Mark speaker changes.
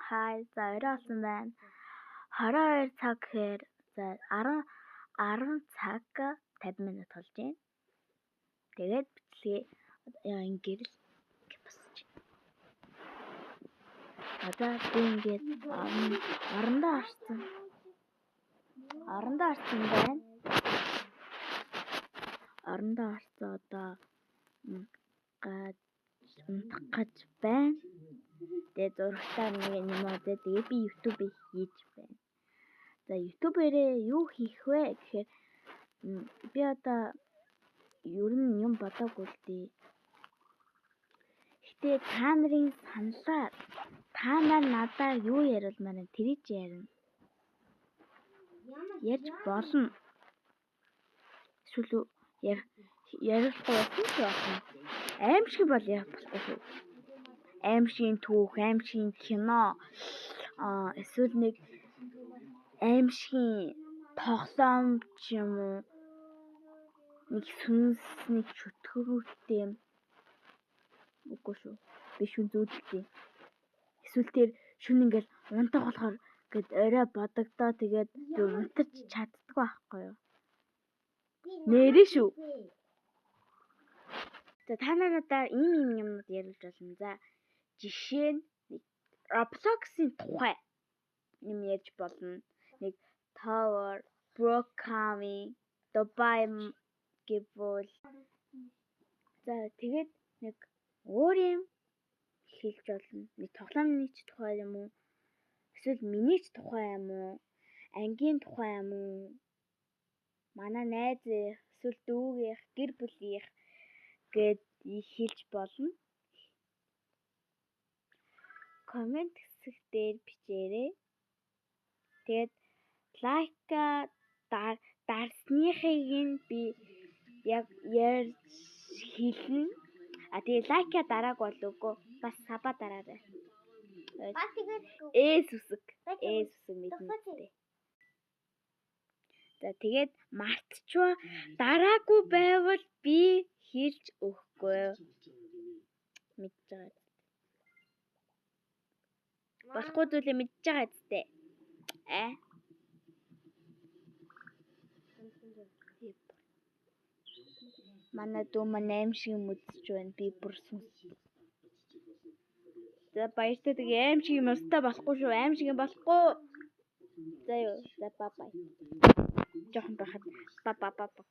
Speaker 1: Хай, за, орой болсон байна. 22 цаг гэхээр, за, 10 10 цаг 50 минут болж байна. Тэгээд бичлэгээ ингээр л босч. Одоо би ингээд орондоо орсон. Орондоо орсон байна. Орондоо орсон, одоо гаж унтах гэж байна. Тэгээ зурагтаар нэг юм үзээ. Тэгээ би YouTube хийж байна. За, YouTube-ээрээ юу хийх вэ гэхээр би одоо ер нь юм бодоогүй л дээ. Гэтэ та нарын саналаар, та нар надаар юу яриулмаар байна, тэрийг чи ярина. Ярьж болно. Эсвэл ярихгүй байсан ч болно. Аймшиг бол яг болохгүй шүү. Аймшгийн түүх, аймшгийн кино, эсвэл нэг аймшгийн тоглоом ч юм уу, нэг сүнс, нэг чөтгөрүүтэй юм. Үгүй шүү. Би шүн зүүдэлтэй. Эсвэл тэр шүн ингээл унтах болохоор гэд орой бодогдоо, тэгээд би унтаж чаддаггүй байхгүй юу? Нэрээ шүү. За, та нар надаар ийм ийм юмнууд яриулж болно. За, жишээ нь нэг Roblox-ын тухай юм ярьж болно. Нэг Tower, Brookhaven, Dubai гэвэл, за, тэгээд нэг өөр юм хэлж болно. Нэг тоглоомны ч тухай юм уу? Эсвэл миний ч тухай юм уу? Ангийн тухай юм уу? Манай найз, эсвэл дүүгийнх, гэр бүлийнх гээд хэлж болно. Comment хэсэг дээр бичээрэй. Тэгээд like дарсныхыг нь би яг ярьж хэлнэ. А, тэгээ like аа дарааг бол үгүй. Бас sub аа дараарай.
Speaker 2: Бас тэгээд
Speaker 1: S үсэг. S үсэг мэднэ. За, тэгээд мартчваа, дараагүй байвал би хэлж өгөхгүй. Мэдж байгаа. Болохгүй зүйлээ мэдж байгаа зү. Аа. Манай дүү маань аймшиг юм үзэж байна. Би бүр сүнс. За, баяртай. Тэгээ аймшиг юм өстой болохгүй шүү. Аймшиг юм болохгүй. За юу. За, bye bye. Жохон байхад ба ба ба ба.